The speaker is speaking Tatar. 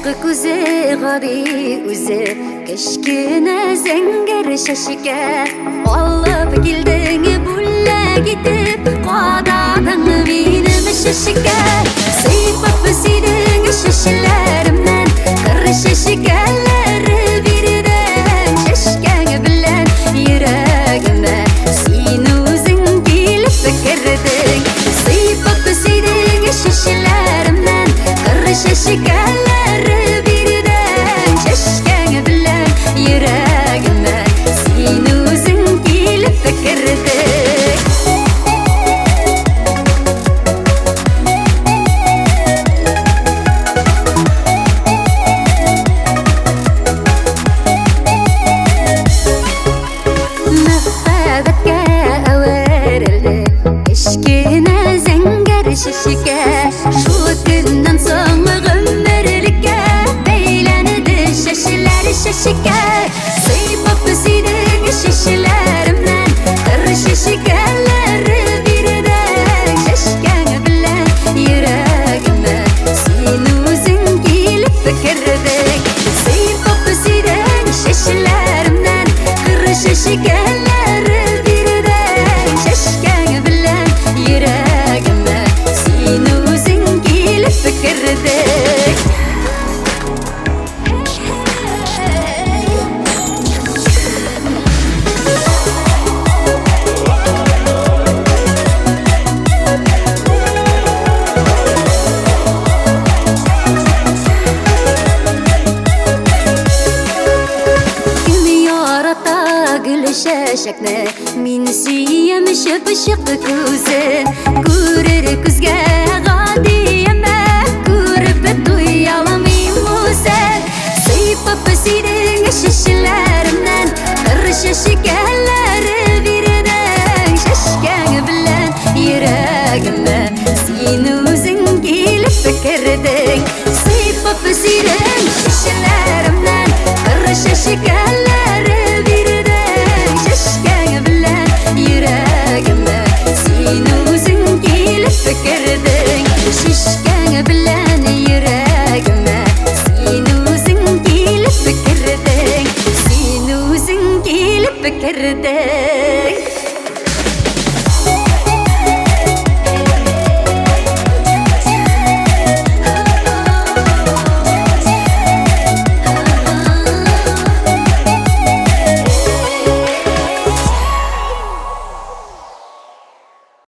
Чыпчык күзе гади үзе, кечкенә зәңгәр чәчкә. Алып килдең бүләк итеп, кададың минем чәчкә. Сыйпап сөйдең чәчләремнән, кыр чәчкәләре бирдең. Чәчкәң белән йөрәгемә син үзең килеп кердең. Сыйпап сөйдең чәчләремнән, кыр чәчкәләре бирдең. Чәчкәң белән йөрәгемә син үзең килеп кердең. Мәхәббәткә әверелде кечкенә зәңгәр чәчкә. Шул көннән соң гомерлеккә бәйләнде чәчләр чәчкә. Сыйпап сөйдең чәчләремнән, кыр чәчкәләре бирдең. Чәчкәң белән йөрәгемә син үзең килеп кердең. Сыйпап сөйдең чәчләремнән, кыр чәчкәләре бирдең. Чәчкәң белән йөрәгемә син үзең килеп кердең. Кем ярата гөл чәчәкне, мин сөям чыпчык күзен. Күрер күзгә гади әмма күреп туя алмыйм үзен. Сыйпап сөйдең чәчләремнән, кыр чәчкәләре бирдең. Чәчкәң белән йөрәгемә син үзең килеп кердең. Сыйпап сөйдең чәчләремнән, кыр чәчкәләре бирдең. Чәчкәң белән йөрәгемә син үзең килеп кердең. Чәчкәң белән йөрәгемә син үзең килеп кердең. Син үзең килеп кердең.